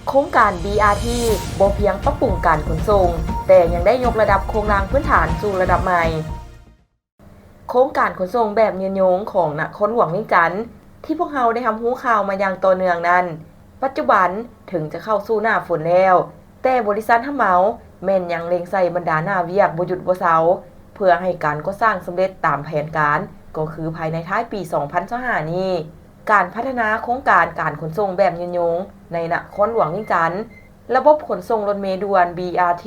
ໂຄງການ BRT ບໍ່ພຽງປັບປຸງການຂົນສົ່ງ, ແຕ່ຍັງໄດ້ຍົກລະດັບໂຄງລ່າງພື້ນຖານສູ່ລະດັບໃໝ່. ໂຄງການຂົນສົ່ງແບບຍືນຍົງຂອງນະຄອນຫຼວງວຽງຈັນ ທີ່ພວກເຮົາໄດ້ຮັບຮູ້ຂ່າວມາຢ່າງຕໍ່ເນື່ອງນັ້ນ, ປັດຈຸບັນເຖິງຈະເຂົ້າສູ່ໜ້າຝົນແລ້ວ, ແຕ່ບໍລິສັດຮັບເໝົາແມ່ນຍັງເລັ່ງໃສ່ບັນດາໜ້າວຽກບໍ່ຢຸດບໍ່ເຊົາ ເພື່ອໃຫ້ການກໍ່ສ້າງສຳເລັດຕາມແຜນການ, ກໍຄືພາຍໃນທ້າຍປີສອງພັນຊາວຫ້ານີ້. ການພັດທະນາໂຄງການການຂົນສົ່ງແບບຍືນຍົງໃນນະຄອນຫຼວງວຽງຈັນ, ລະບົບຂົນສົ່ງລົດເມດ່ວນ BRT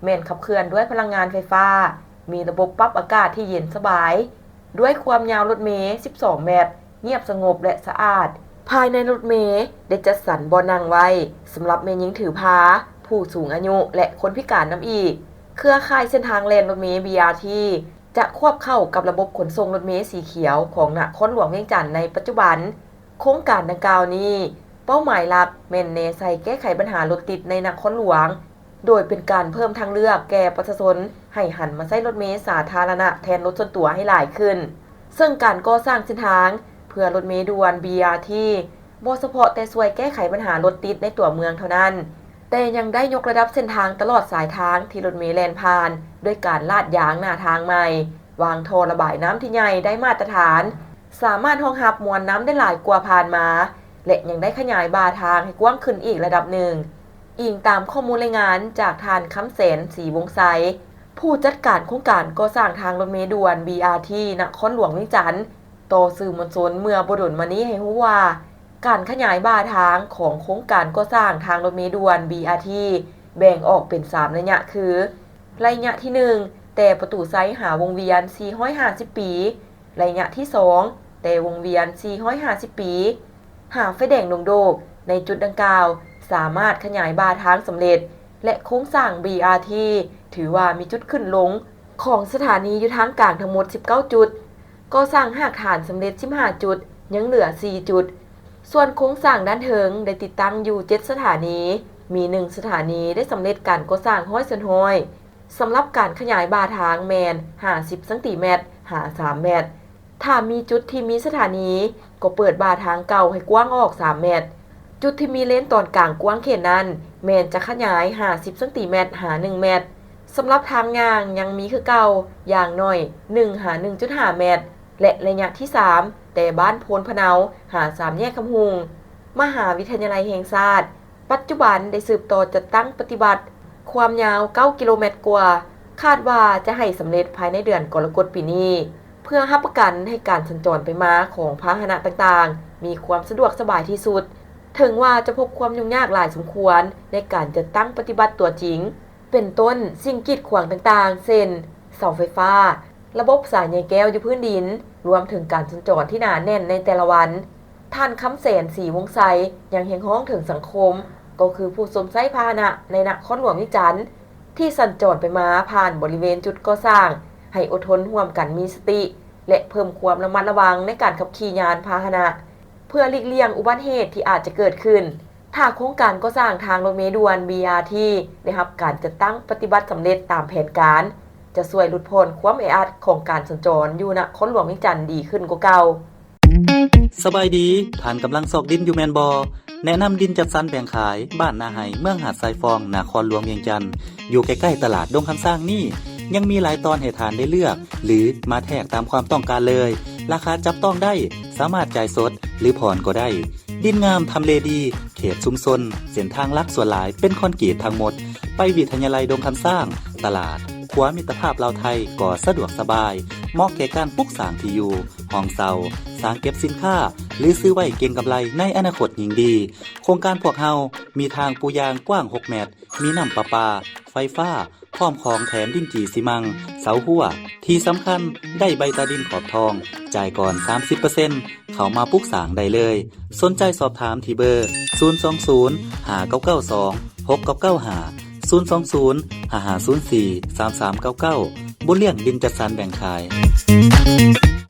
ແມ່ນຂັບເຄື່ອນດ້ວຍພະລັງງານໄຟຟ້າ, ມີລະບົບປັບອາກາດທີ່ເຢັນສະບາຍ, ດ້ວຍຄວາມຍາວລົດເມສິບສອງແມັດ, ງຽບສະຫງົບ ແລະ ສະອາດ. ພາຍໃນລົດເມໄດ້ຈັດສັນບ່ອນນັ່ງໄວ້ສຳລັບແມ່ຍິງຖືພາ, ຜູ້ສູງອາຍຸ ແລະ ຄົນພິການນຳອີກ. ເຄືອຂ່າຍເສັ້ນທາງແລ່ນລົດເມ BRT ຈະຄວບເຂົ້າກັບລະບົບຂົນສົ່ງລົດເມສີຂຽວຂອງນະຄອນຫຼວງວຽງຈັນໃນປັດຈຸບັນ. ໂຄງການດັ່ງກ່າວນີ້ ເປົ້າໝາຍຫຼັກແມ່ນແນໃສ່ແກ້ໄຂບັນຫາລົດຕິດໃນນະຄອນຫຼວງ, ໂດຍເປັນການເພີ່ມທາງເລືອກແກ່ປະຊາຊົນໃຫ້ຫັນມາໃຊ້ລົດເມສາທາລະນະແທນລົດສ່ວນຕົວໃຫ້ຫຼາຍຂຶ້ນ. ເຊິ່ງການກໍ່ສ້າງເສັ້ນທາງເພື່ອລົດເມດ່ວນ BRT ບໍ່ສະເພາະແຕ່ຊ່ວຍແກ້ໄຂບັນຫາລົດຕິດໃນຕົວເມືອງເທົ່ານັ້ນ, ແຕ່ຍັງໄດ້ຍົກລະດັບເສັ້ນທາງຕະຫຼອດສາຍທາງທີ່ລົດເມແລ່ນຜ່ານ ດ້ວຍການລາດຢາງໜ້າທາງໃໝ່, ວາງທໍ່ລະບາຍນ້ຳທີ່ໃຫຍ່ໄດ້ມາດຕະຖານ, ສາມາດຮອງຮັບມວນນ້ຳໄດ້ຫຼາຍກວ່າຜ່ານມາ ແລະ ຍັງໄດ້ຂະຫຍາຍບ່າທາງໃຫ້ກວ້າງຂຶ້ນອີກລະດັບໜຶ່ງ, ອີງຕາມຂໍ້ມູນລາຍງານຈາກທ່ານ ຄຳແສນ ສີວົງໄຊ, ຜູ້ຈັດການໂຄງການກໍ່ສ້າງທາງລົດເມດ່ວນ BRT ນະຄອນຫຼວງວຽງຈັນ ຕໍ່ສື່ມວນຊົນເມື່ອບໍ່ດົນມານີ້ໃຫ້ຮູ້ວ່າ, ການຂະຫຍາຍບ່າທາງຂອງໂຄງການກໍ່ສ້າງທາງລົດເມດ່ວນ BRT ແບ່ງອອກເປັນສາມໄລຍະຄື, ໄລຍະທີໜຶ່ງ ແຕ່ປະຕູໄຊຫາວົງວຽນສີ່ຮ້ອຍຫ້າສິບປີ, ໄລຍະທີສອງ ແຕ່ວົງວຽນສີ່ຮ້ອຍຫ້າສິບປີ ຫາໄຟແດງດົງໂດກ. ໃນຈຸດດັ່ງກ່າວ ສາມາດຂະຫຍາຍບ່າທາງສຳເລັດ ແລະ ໂຄງສ້າງ BRT ຖືວ່າມີຈຸດຂຶ້ນລົງຂອງສະຖານີຢູ່ທາງກາງທັງໝົດສິບເກົ້າຈຸດ, ກໍ່ສ້າງຮາກຖານສຳເລັດສິບຫ້າຈຸດ, ຍັງເຫຼືອສີ່ຈຸດ. ສ່ວນໂຄງສ້າງດ້ານເທິງໄດ້ຕິດຕັ້ງຢູ່ເຈັດສະຖານີ, ມີໜຶ່ງສະຖານີໄດ້ສຳເລັດການກໍ່ສ້າງຮ້ອຍສ່ວນຮ້ອຍ. ສຳລັບການຂະຫຍາຍບ່າທາງແມ່ນຫ້າສິບຊັງຕີແມັດ ຫາສາມແມັດ. ຖ້າມີຈຸດທີ່ມີສະຖານີ ກໍເປີດບ່າທາງເກົ່າໃຫ້ກວ້າງອອກສາມແມັດ. ຈຸດທີ່ມີເລນຕອນກາງກວ້າງເຂດນັ້ນ ແມ່ນຈະຂະຫຍາຍຫ້າສິບຊັງຕີແມັດ ຫາໜຶ່ງແມັດ. ສຳລັບທາງຍ່າງຍັງມີຄືເກົ່າ, ຢ່າງໜ້ອຍໜຶ່ງຫາໜຶ່ງຈຸດຫ້າແມັດ ແລະ ໄລຍະທີສາມ ແຕ່ບ້ານໂພນພະເນົາ ຫາສາມແຍກຄຳຮຸ່ງ ມະຫາວິທະຍາໄລແຫ່ງຊາດ ປັດຈຸບັນໄດ້ສືບຕໍ່ຈັດຕັ້ງປະຕິບັດ ຄວາມຍາວເກົ້າກິໂລແມັດກວ່າ, ຄາດວ່າຈະໃຫ້ສຳເລັດພາຍໃນເດືອນກໍລະກົດປີນີ້ ເພື່ອຮັບປະກັນໃຫ້ການສັນຈອນໄປມາຂອງພາຫະນະຕ່າງໆ ມີຄວາມສະດວກສະບາຍທີ່ສຸດ. ເຖິງວ່າຈະພົບຄວາມຫຍຸ້ງຍາກຫຼາຍສົມຄວນໃນການຈັດຕັ້ງປະຕິບັດຕົວຈິງ, ເປັນຕົ້ນສິ່ງກີດຂວາງຕ່າງໆ ເຊັ່ນ ເສົາໄຟຟ້າ, ລະບົບສາຍໃຍແກ້ວຢູ່ພື້ນດິນ, ລວມເຖິງການສັນຈອນທີ່ໜາແໜ້ນໃນແຕ່ລະວັນ. ທ່ານ ຄຳແສນ ສີວົງໄຊ ຍັງຮຽກຮ້ອງເຖິງສັງຄົມ, ກໍຄືຜູ້ຊົມໃຊ້ພາຫະນະໃນນະຄອນຫຼວງວຽງຈັນ ທີ່ສັນຈອນໄປມາຜ່ານບໍລິເວນຈຸດກໍ່ສ້າງ ໃຫ້ອົດທົນຮ່ວມກັນມີສະຕິ ແລະ ເພີ່ມຄວາມລະມັດລະວັງໃນການຂັບຂີ່ຍານພາຫະນະ ເພື່ອຫຼີກລ່ຽງອຸບັດເຫດທີ່ອາດຈະເກີດຂຶ້ນ. ຖ້າໂຄງການກໍ່ສ້າງທາງລົດເມດ່ວນ BRT ໄດ້ຮັບການຈັດຕັ້ງປະຕິບັດສຳເລັດຕາມແຜນການ, ຈະຊ່ວຍຫຼຸດຜ່ອນຄວາມແອອັດຂອງການສັນຈອນຢູ່ນະຄອນຫຼວງວຽງຈັນດີຂຶ້ນກວ່າເກົ່າ. ສະບາຍດີ, ທ່ານກຳລັງຊອກດິນຢູ່ແມ່ນບໍ່? ແນະນຳດິນຈັດສັນແບ່ງຂາຍ ບ້ານນາໄຮ່ ເມືອງຫາດຊາຍຟອງ ນະຄອນຫຼວງວຽງຈັນ. ຢູ່ໃກ້ໆຕະຫຼາດດົງຄຳຊ້າງນີ້ ຍັງມີຫຼາຍຕອນໃຫ້ທ່ານໄດ້ເລືອກ ຫຼື ມາແທກຕາມຄວາມຕ້ອງການເລີຍ. ລາຄາຈັບຕ້ອງໄດ້, ສາມາດຈ່າຍສົດ ຫຼື ຜ່ອນກໍໄດ້. ດິນງາມ, ທຳເລດີ, ເຂດຊຸມຊົນ, ເສັ້ນທາງຫຼັກສ່ວນຫຼາຍເປັນຄອນກຣີດທັງໝົດ. ໄປວິທະຍາໄລດົງຄຳຊ້າງ, ຕະຫຼາດ, ຂົວມິດຕະພາບລາວໄທກໍສະດວກສະບາຍ, ເໝາະແກ່ການປຸກສ້າງທີ່ຢູ່, ຫ້ອງເຊົ່າ, ສ້າງເກັບສິນຄ້າ ຫຼື ຊື້ໄວ້ເກັງກຳໄລໃນອະນາຄົດຍິ່ງດີ. ໂຄງການພວກເຮົາມີທາງປູຢາງກວ້າງຫົກແມັດ, ມີນ້ຳປະປາ, ໄຟຟ້າ, ພ້ອມຂອງແຖມດິນຈີ່ຊີມັງ, ເສົາຮົ້ວ. ທີ່ສຳຄັນ, ໄດ້ໃບຕາດິນຂອບທອງ, ຈ່າຍກ່ອນສາມສິບເປີເຊັນ, ເຂົ້າມາປຸກສ້າງໄດ້ເລີຍ. ສົນໃຈສອບຖາມທີ່ເບີ ສູນສອງສູນ ຫ້າເກົ້າເກົ້າສອງ ຫົກເກົ້າເກົ້າຫ້າ, ສູນສອງສູນ ຫ້າຫ້າສູນສີ່ ສາມສາມເກົ້າເກົ້າ. ບຸນລ້ຽງດິນຈັດສັນແບ່ງຂາຍ.